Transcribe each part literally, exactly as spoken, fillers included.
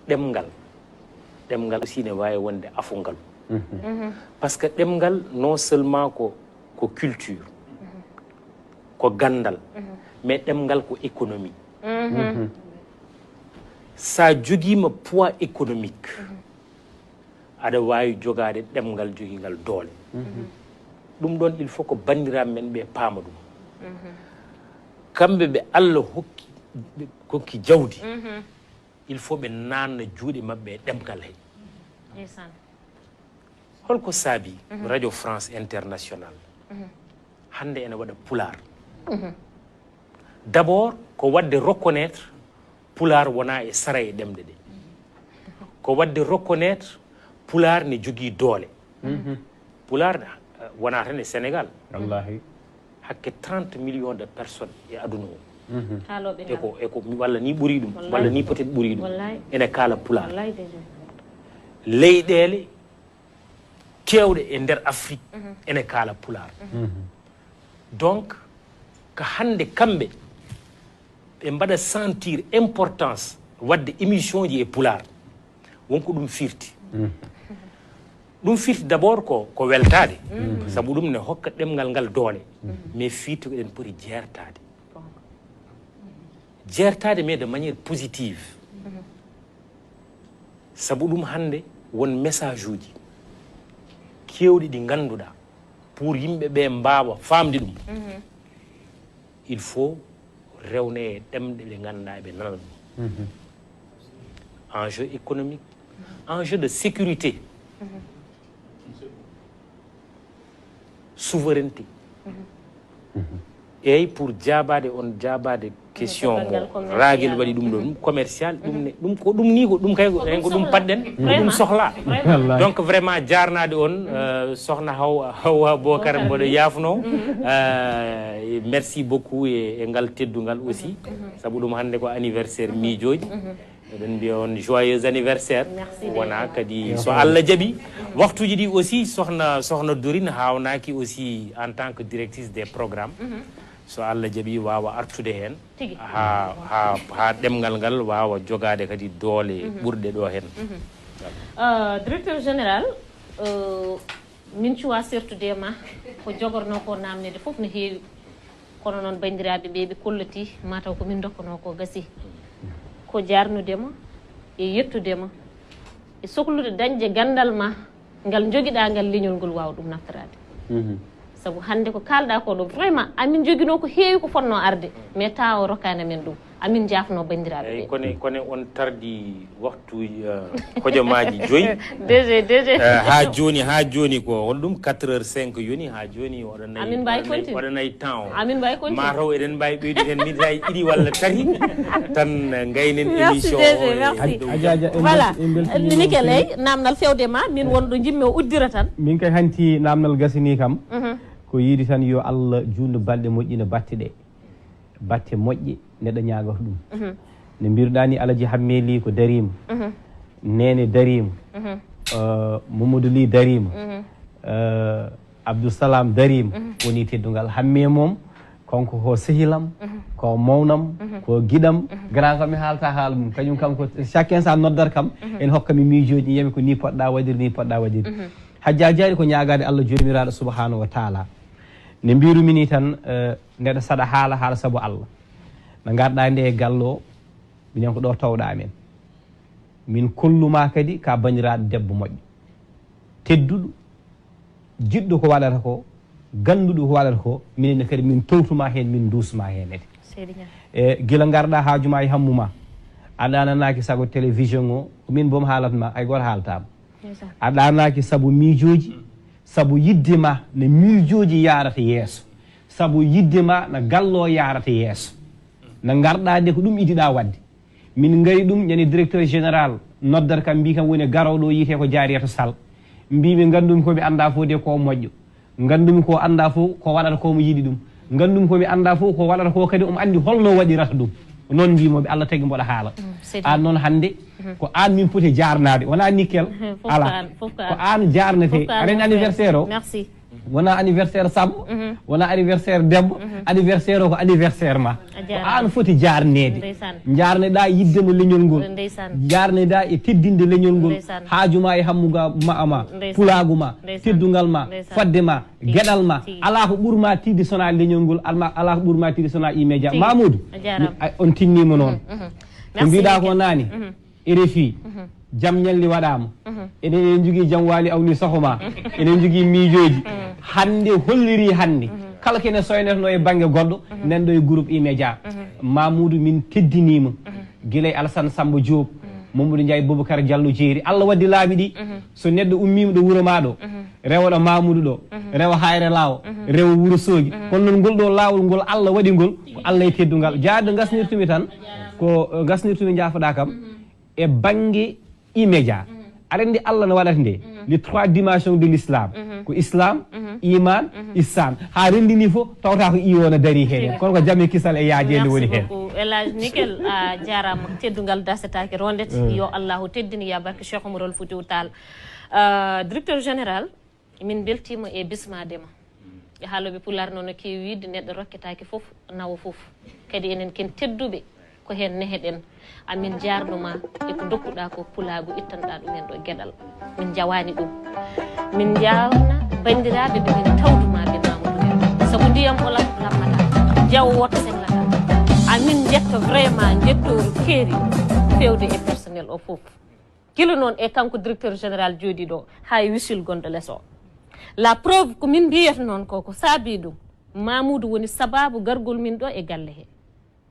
Ɗemngal. Ɗemngal aussi ne waawi wonde afo ngalu. Parce que ɗemngal non seulement ko, ko culture, ko ganndal, mais ɗemngal ko économie. Sa jogiima poids économique, aɗa waawi jogaade ɗemngal jogingal doole. Ɗum ɗoon, il faut ko banndiraaɓe men ɓe paama ɗum. Kamɓe ɓe Allah hokki, ɓe hokki jawdi, il faut ɓe naanna juuɗe maɓɓe e ɗemngal he. Ndeysaan. Holko saabi Radio France International hannde ene waɗa pulaar? D'abord, ko waɗde reconnaître pulaar wonaa e sara e ɗemɗe ɗe. Ko waɗde reconnaître pulaar ne jogii doole. Pulaar, eh, wonaa tan e Sénégal. Wallaahi. Hakke trente millions de personnes e aduna o. Haalooɓe e ngal. Ko, e ko, walla ni ɓuri ɗum, Wallaahi. Walla ni peut-être ɓuri ɗum. Wallaahi. Ene kaala pulaar. Wallaahi, déjà. Leyɗeele keewɗe e nder Afrique ene kaala pulaar. Donc, ko hannde kamɓe ɓe mbaɗa sentir importance waɗde émission ji e pulaar, wonko ɗum firti. Ɗum firti d'abord ko, ko weltaade, sabu ɗum ne hokka ɗemngal ngal doole, mais firti ko eɗen poti jeertaade. Jeertaade, mais de manière positive. Sabu ɗum hannde won message uji keewɗi ɗi ngannduɗaa, pour yimɓe ɓe mbaawa faamde ɗum, il faut rewne e ɗemɗe ɗe ngannduɗaa eɓe nana ɗum. Enjeu économique, enjeu de sécurité, souveraineté. Eyyi, pour jaabaade on, jaabaade question mo Raguel waɗi ɗum ɗo, ɗum commercial, ɗum ne, ɗum ko, ɗum ni ko, ɗum kay ko, ko ɗum paɗɗen, ko ɗum sohla. Donc vraiment, jaarnaade on, euh, sohna Haw-, Hawwa Bokar, mboɗo yaafno. Euh, merci beaucoup e, e ngal teddungal aussi, sabu ɗum hannde ko anniversaire miijooji. Eɗen mbiya on joyeux anniversaire. Merci. Wona kadi so Allah jaɓi. Waxtuuji ɗi aussi, sohna, sohna Dorine haawnaaki aussi en tant que directrice des programmes. So Allah jaɓi, waawa artude heen. Tigi. Haa, haa, haa ɗemngal ngal waawa jogaade kadi doole ɓurɗe ɗo heen. Euh, directeur général, euh, min cuwa sertude e ma, ko jogorno ko namnede fof no heewi. Kono noon, banndiraaɓe ɓe, ɓe kolliti, mataw ko min dokkono ko gasi. Ko jaarnude ma, e yettude ma, e soklude dañde ganndal ma, ngal njogiɗaa ngal leñol ngol waawa ɗum naftoraade. Sabu hannde ko kaalɗaa ko ɗo, vraiment, amin njogino ko heewi ko fotno arde, mais tawa o rokkaani amen ɗum. Amin njaafno banndiraaɓe ɓe. Eyyi, kono, kono on tardi waxtu, euh, hojomaaji joyi. D G, D G. Euh, haa jooni, haa jooni ko hol ɗum, quatre heures cinq yoni, haa jooni oɗon nayi, Amin mbawi oɗon nayi, continue. Oɗon nayi temps o. Amin mbawi continue. Mataw eɗen mbawi ɓeydude heen minutaaji ɗiɗi walla tati, tan, euh, gaynen Merci, émission D G, o e merci. Dow Aja, aja, en Voilà. belti-, en beltiima Nickel, noon. Eyyi, namdal fewde ma, min wonɗo jimmi o uddira tan. Min kay hanti namdal gasini kam, Mhm. ko yiide tan yo Allah juutnu balɗe, moƴƴina batte ɗe. Batte moƴƴe, neɗɗo ñaagata ɗum. Mhm. No mbiruɗaa ni, Alaji Hammee Lih ko dariima. Mhm. Neene dariima. Mhm. Euh, Mamadou Lih dariima. Mhm. Euh, Abdou Salam dariima. Mhm. Woni teddungal. Hammee moom, kanko ko sehilam, Mhm. ko mawnam, Mhm. ko giɗam. Mhm. Grand kam mi haalta haala mum. Kañum kam ko chacun sa noddata kam, Mhm. en hokka mi miijooji, mbiyami ko ni poɗɗa waɗirde, ni poɗɗa waɗirde. Mhm. Hajja Jaari ko ñaagaade Allah Joomiraaɗo Subhaanahu wa Taala. Ne mbirumi ni tan, eh, neɗɗo saɗa haala, haala sabu Allah. No ngarɗaa nde e galle o, minen ko ɗo tawɗaa men. Min kollumaa kadi ka banndiraaɗo debbo moƴƴo. Tedduɗo, jiɗɗo ko waɗata ko, gannduɗo ko waɗata ko, minen ne kadi min towtumaa heen, min nduusmaa heen ne. Seydi Ñaŋ. E gila ngarɗaa haaju ma e hammu ma, a ɗaananaaki sago télévision o, ko min boom haalatma, hay gooto haaltaama. Ndeysaan. A ɗaanaaki sabu miijooji, sabu yiɗde ma no miijooji yaarata yeeso, sabu yiɗde ma no galle o yaarata yeeso. No ngarɗaa nde ko ɗum idiɗaa waɗde. Min ngari ɗum, ñande directeur général noddata kam, mbii kam woni garooɗo o yiyetee ko Jaariyata Sall. Mbii mi nganndumi ko mi anndaa fof de ko moƴƴo. Nganndumi ko anndaa fof ko waɗata ko mo yiɗi ɗum. Nganndumi ko mi anndaa fof ko waɗata ko kadi omo anndi holno waɗirata ɗum. Noon mbii mo mi Allah tagi mboɗo haala. Mm, c'est Aan bien. Noon hannde Mhm. ko aan min poti jaarnaade, wonaa Nickel. Mhm, fof ko Alaa. Aan, fof ko Ko aan. Aan jaarnetee. Fof ko aan, Aɗa anndi mon frère. Anniversaire o? Merci. Wona anniversaire Samba, wona anniversaire Demba, anniversaire o ko anniversaire ma. Ko an foti jarnede. Jarneɗa yiddema leñol ngol. Jarneɗa e teddinde leñol ngol. Haaju ma e hammuga ma ama. Pulagu ma, teddungal ma, fodde ma, geɗal ma. Ala ko ɓurma tiiɗde sona leñol ngol, alma ala ko ɓurma tiiɗde sona immédiat. Mamoudou, on tinnima noon. Ko mbiɗa ko nani. R F I, jam ñalli waɗama. Eɗen eɗen jogui jam wali awni sohoma. Eɗen jogui miijoji. Hande holliri hande kala kene soyneteno e banggue goɗɗo, nanɗo e groupe immédiat. Mamoudou, min teddinima. Guila e Alassane Samba Diop, Mamadou Ndiaye, Boubacar Diallo Jeeri, Allah wadde laabi ɗi. So neɗɗo ummima ɗo wuuro ma ɗo, rewa ɗo Mamoudou ɗo, rewa Hayre Lawo, rewa Wuro Sogi. Kono noon ngol ɗo lawol ngol Allah waɗi ngol, ko Allah e teddungal. Jaade gasnirtumi tan, ko gasnirtumi jaafoɗa kam. E banggue immédiat. Aɗa andi Allah no waɗata nde, les trois dimensions de l'islam, ko islam, iman, ihsan. Ha rendini fof tawata ko iwo no dari hen. Kono ko jaam e kisal e yaajede woni hen. Elage Nickel, a jarama. Teddungal dasetake rondet. Yo Allahu teddini ya barke Cheikh Oumar Al Foutiyou Tall. Directeur général, min beltima e bismadema. E haaloɓe pulaar noon no keewi wiide, neɗɗo rokketaake fof, nawa fof. Kadi enen ken tedduɓe, ko heen neheɗen. Amin njaarnuma e ko ndokkuɗaa ko pulaagu, ittanɗaa ɗum en ɗo geɗal. Min njawaani ɗum. Min njaawna banndiraaɓe ɓe min tawdumaa ɓe Mamadou Demba. Sabu ndiyam o lam- lammataa, jawo wooto sellata. Amin njetta vraiment njettooru keeri feewde e personnel o fof. Gila noon e kanko directeur général jooɗiiɗo haa e wisil gonɗo les o. La preuve ko min mbiyata noon ko ko saabii ɗum. Mamoudou woni sabaabu gargol min ɗo e galle he.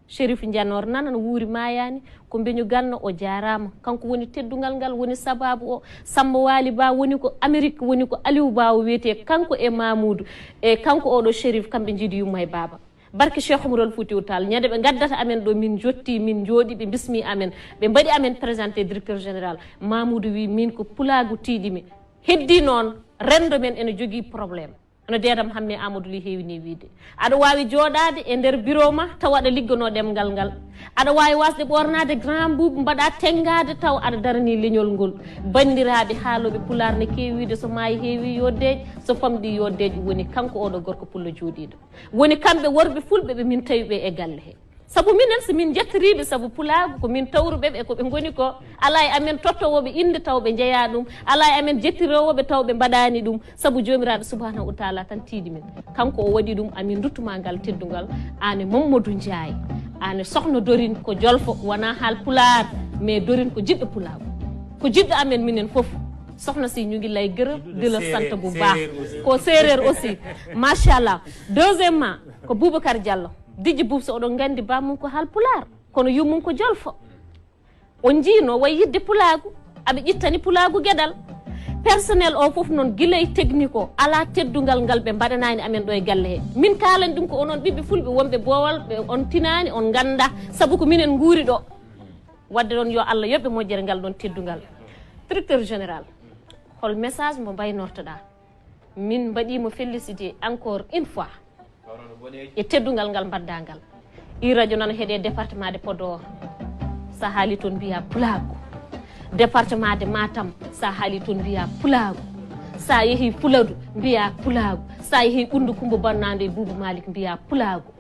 Chérif Njanor nana no wuuri maayaani, ko mbeñu ganno o jaaraama. Kanko woni teddungal ngal, woni sabaabu o. Samba Waali Ba woni ko Amérique, woni ko Aliou Ba o wiyetee, kanko e Mamoudou. E kanko oɗo Chérif, kamɓe njiidi yumma e baaba. Barke Cheikh Oumar Al Foutiyou Tall, ñande ɓe ngaddata amen ɗo, min jotti, min jooɗi, ɓe bismi amen, ɓe mbaɗi amen présenté directeur général. Mamoudou wi min ko pulaagu tiiɗimi. Heddi noon, rendo men ene jogii problème. No deedam Hamme Amadou Ly heewini wiide. Aɗa waawi jooɗaade e nder bureau ma, taw aɗa ligganoo ɗemngal ngal. Aɗa waawi waasde ɓoornaade grand boubou, mbaɗa tenngaade, taw aɗa daranii leñol ngol. Banndiraaɓe haalooɓe pulaar ne keewi wiide, so maayi heewi yo deeƴ, so famɗi yo deeƴ. Woni kanko oɗo gorko pullo jooɗiiɗo. Woni kamɓe worɓe fulɓe ɓe min tawi ɓe e galle he. Sabu minen, so min njettiriiɓe sabu pulaagu, ko min tawruɓe ɓe, ko ɓe ngoni ko. Alaa e amen tottowooɓe innde taw ɓe njeyaa ɗum. Alaa e amen jettirooɓe taw ɓe mbaɗaani ɗum. Sabu Joomiraaɗo Subhaanahu wa Taala tan tiiɗi min. Kanko o waɗi ɗum, amin nduttuma ngal teddungal. Aan e Mamadou Ndiaye, aan e Sohna Dorin ko jolfo, wonaa haal pulaar, mais Dorin ko jiɗɗo pulaagu. Ko jiɗɗo amen minen fof. Sohna si ñu ngi lay gërëm, di la sant bu baax. Ko séeréer aussi. Machallah. Deuxièmement, ko Boubacar Diallo. Dijji Buub, so oɗon nganndi, ba mum ko haal pulaar, kono yummum ko jolfo. O njiino way yidde pulaagu, aɓe ƴittani pulaagu geɗal. Personnel o fof noon, gila e technique o, alaa teddungal ngal ɓe mbaɗanaani amen ɗo e galle he. Min kaalani ɗum ko onon ɓiɓɓe fulɓe wonɓe boowal, ɓe on tinaani, on ngannda, sabu ko minen nguuri ɗo. Wadde noon yo Allah yoɓ ɓe moƴƴere ngal ɗon teddungal. Directeur général, hol message mo mbaynortoɗaa? Min mbaɗiima félicité encore une fois e teddungal ngal mbaɗɗaa ngal. Ɗi radio nana heɗe département de Podor, sa haali toon mbiya pulaagu. Département de Matam, sa haali toon mbiya pulaagu. Sa yehi Fuladu mbiya pulaagu. Sa yehi Ɓunndu Kummba Bannaaɗo e Buubu Malik mbiya pulaagu.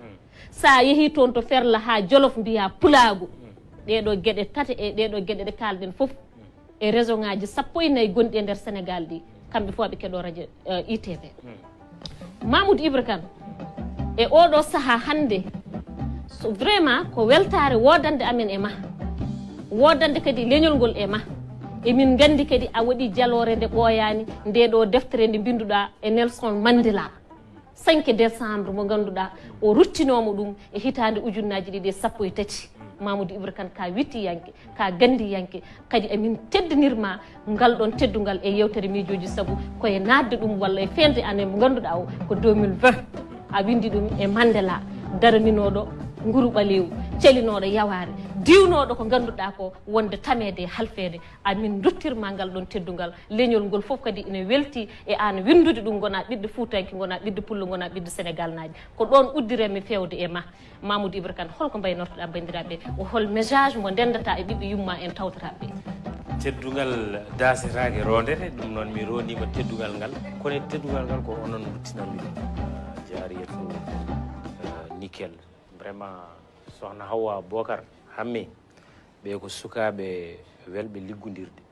Sa yehi toon to Ferla haa Jolof mbiya pulaagu. Ɗeɗo geɗe tati e ɗeɗo geɗe ɗe kaalɗen fof, e région ngaji sappo e nayi gonɗi e nder Sénégal ɗi, kamɓe fof aɓe keɗo radio, eh, I T V. Mamoudou Ibra Kane, e oɗo saha hannde, so vraiment ko weltare wodande amen e ma, wodande kadi leñol ngol e ma. Emin nganndi kadi a waɗi jaloore nde ɓooyaani, nde ɗo deftere nde mbinnduɗa e Nelson Mandela. Cinq décembre mo ngannduɗaa o ruttinooma ɗum e hitaande ujunnaaji ɗiɗi e sappo e tati. Mamoudou Ibra Kane, ka wittiyanke, ka ganndiyanke, kadi emin teddinirma ngal ɗon teddungal e yewtere miijooji, sabu ko e naatde ɗum walla e feeñde année mo ngannduɗaa o ko deux mille vingt. A winndi ɗum e Mandela, daraninooɗo nguru ɓaleewu, celinooɗo yawaare, diwnooɗo ko ngannduɗaa ko wonde tameede e halfeede. Amin nduttirma ngal ɗon teddungal. Leñol ngol fof kadi ina welti e aan winndude ɗum, ngona ɓiɗɗo Fuutanke, ngona ɓiɗɗo Pullo, ngona ɓiɗɗo Senegal naajo. Ko ɗon uddiranmi feewde e ma. Mamoudou Ibra Kane, holko mbaynortoɗaa banndiraaɓe ɓe? O hol message mo ndenndata e ɓiɓɓe yumma en tawtoraaɓe ɓe? Teddungal daasetaake roondete, ɗum noon mi roondiima teddungal ngal, kono e teddungal ngal ko onon nduttinanmi ɗum. Jaariyatu, eh, Nickel. Vraiment, Sohna Hawwa Bocar Hammé, ɓe ko sukaaɓe welɓe liggondirde,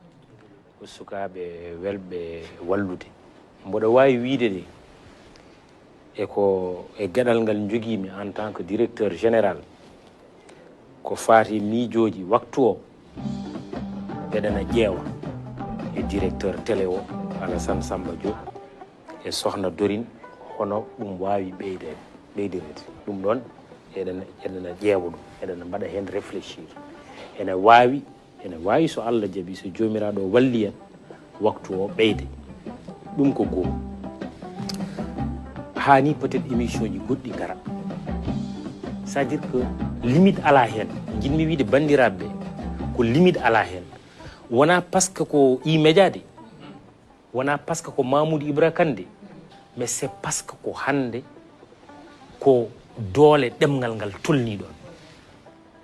ko sukaaɓe welɓe wallude. Mboɗo waawi wiyde de, e ko e geɗal ngal njogiimi en tant que directeur général, ko faati miijooji waktu o, eɗen ƴeewa e directeur télé o, Alassane Samba Diop, e Sohna Dorine, hono ɗum waawi ɓeyde, ɓeydireede. Ɗum ɗoon, eɗen, eɗen ƴeewa ɗum, eɗen mbaɗa heen réfléchir. Ene waawi, ene waawi so Allah jaɓi, so Joomiraaɗo walli en, waktu o ɓeyde. Ɗum ko goo. Haani peut-être émission ji goɗɗi ngara. C'est-à-dire que limite alaa heen. Njiɗmi wiyde banndiraaɓe ɓe, ko limite alaa heen. Wonaa parce que ko E-Media de, wonaa parce que ko Mamoudou Ibra Kane de, mais c'est parce que ko hannde ko doole ɗemngal ngal tolnii ɗoon.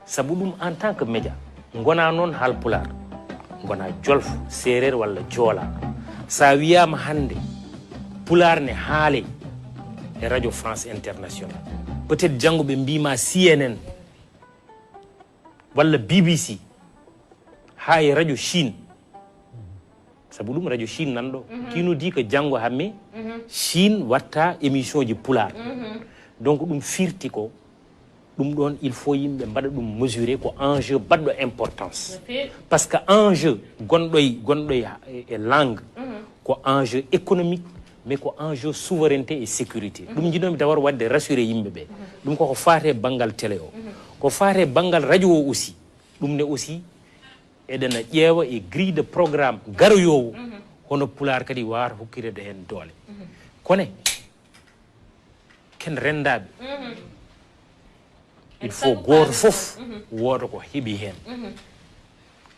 Sabu ɗum, en tant que média, ngonaa noon Haalpulaar, ngonaa Jolf, Seereer walla Joola. So a wiyaama hannde Pulaar ne haalee e Radio France Internationale, peut-être janngo ɓe mbiima C N N walla B B C, haa e Radio Chine. Sabu ɗum, Radio Chine nan ɗo. Qui nous dit que janngo Hammé Chine watta émission ji Pulaar. Donc ɗum firti ko, ɗum ɗoon, il faut yimɓe mbaɗa ɗum mesurer, ko enjeu baɗɗo importance. Parce que enjeu gonɗo e, gonɗo e, e langue, ko enjeu économique, mais ko enjeu souveraineté et sécurité. Ɗum njiɗnomi d'abord waɗde rassurer yimɓe ɓe. Ɗum koko faate banngal télé o. Ko faate banngal radio o aussi. Ɗum ne aussi, eɗen ƴeewa e grille de programme garoyoowo, hono Pulaar kadi waawata hokkirde heen doole. Kono ken renndaaɓe, il faut gooto fof wooda ko heɓi heen.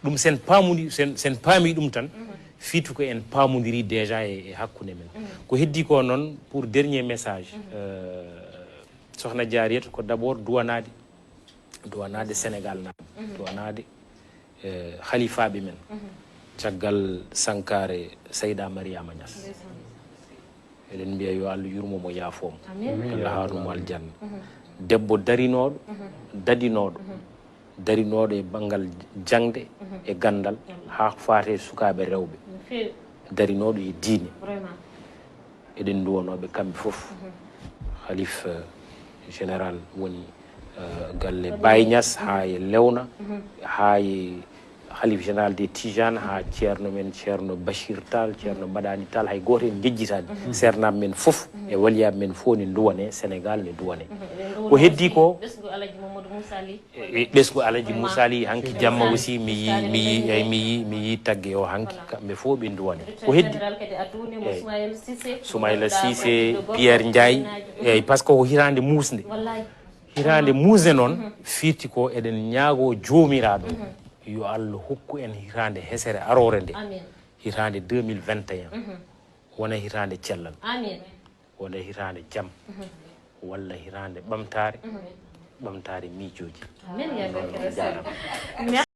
Ɗum sen paamudi-, sen, sen paami ɗum tan, firti ko en paamondiri déjà e, e hakkunde men. Ko heddi ko noon, pour dernier message, euh, Sohna Jaariyatu, ko d'abord duwanaade, duwanaade Sénégal naaɓe, duwanaade, eh, halifaaɓe men, caggal sankaare Seyda Mariama Niass. Eɗen mbiya yo Allah yurmo mo, yaafo mo. Amin. Allah haarnu mo aljanna. Debbo darinooɗo, dadinooɗo, darinooɗo e banngal jaŋde e ganndal, haa faate e sukaaɓe rewɓe. Darinooɗo e diine. Vraiment. Eɗen nduwanooɓe kamɓe fof. Halif, eh, général woni, eh, galle Baye Niass, haa e Lewna, haa e halif général des Tidiane, haa ceerno men, ceerno Bachir Tall, ceerno Madani Tall, hay gooto en ngejjitaani. Seernaaɓe men fof e waliyaaɓe men fof ne nduwane, Sénégal ne duwane. Ko heddi ko, ɓesngu Alaji Mamadou Moussa Ly. E, e ɓesngu Alaji Moussa Ly, hanki jamma aussi, mi yi, mi yi, eyi, mi yi, mi yi tagge o hanki, kamɓe fof ɓe nduwane. Ko heddi? Général kadi addude mo, eyi. Soumaïla Cissé. Soumaïla Cissé, Pierre Ndiaye, eyi, par ce que ko hitaande muusnde. Wallahi. Hitaande muusnde noon, firti ko eɗen ñaagoo Joomiraaɗo, yo Allah hokku en hitaande hesere aroore nde. Amin. Hitaande deux mille vingt et un. Wona hitaande cellal. Amin. Wona hitaande jam. Walla hitaande ɓamtaare, ɓamtaare miijooji. Amin, ya Rabbi. Jaaraama.